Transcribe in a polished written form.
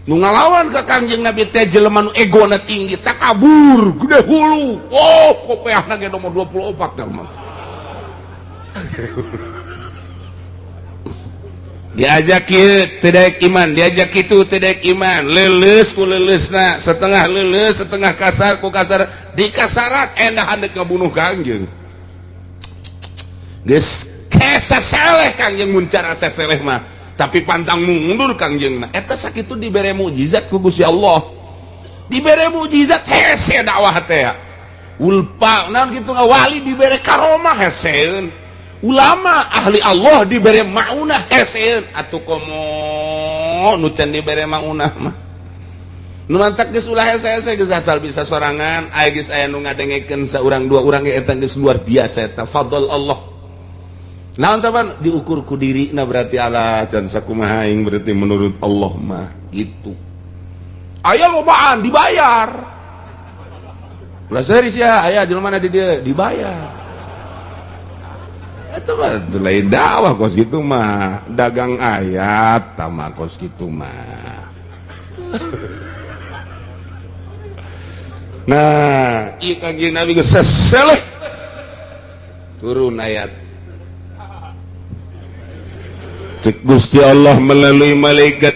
Nu ngalawan ka Kangjeng Nabi teh jelema nu egona tinggi, takabur, gede hulu. Oh, kopeahna ge nomor 24 mah. Diajak kieu teu daek iman, diajak kitu teu daek iman, leuleus ku leuleusna, setengah leuleus, setengah kasar ku kasar, dikasarat endah handek ngabunuh Kangjeng. Geus kesaseleh Kangjeng mun cara saseleh mah, tapi pantang mundur Kangjeng mah. Eta sakitu dibere mukjizat ku Gusti Allah. Dibere mukjizat hese dakwah teh. Ulpa naon kitu wali dibere karomah heseun. Ulama ahli Allah dibere maunah heseun atuh komo nu can dibere maunah mah. Nu mantak geus ulah hese-hese geus asal bisa sorangan, aya geus aya nu ngadengekeun saurang dua urang ge eta geus luar biasa eta fadl Allah. Naon saban diukur ku dirina berarti ala can sakumaha aing berarti menurut Allah mah gitu. Aya lobaan dibayar. Ulah serius ya, aya jelema di dieu dibayar. Itu mah lain dakwah kos gitu mah, dagang ayat tama kos gitu mah. Nah, ieu Kangjeng Nabi geus seseleh. Turun ayat. Cek Gusti Allah melalui malaikat.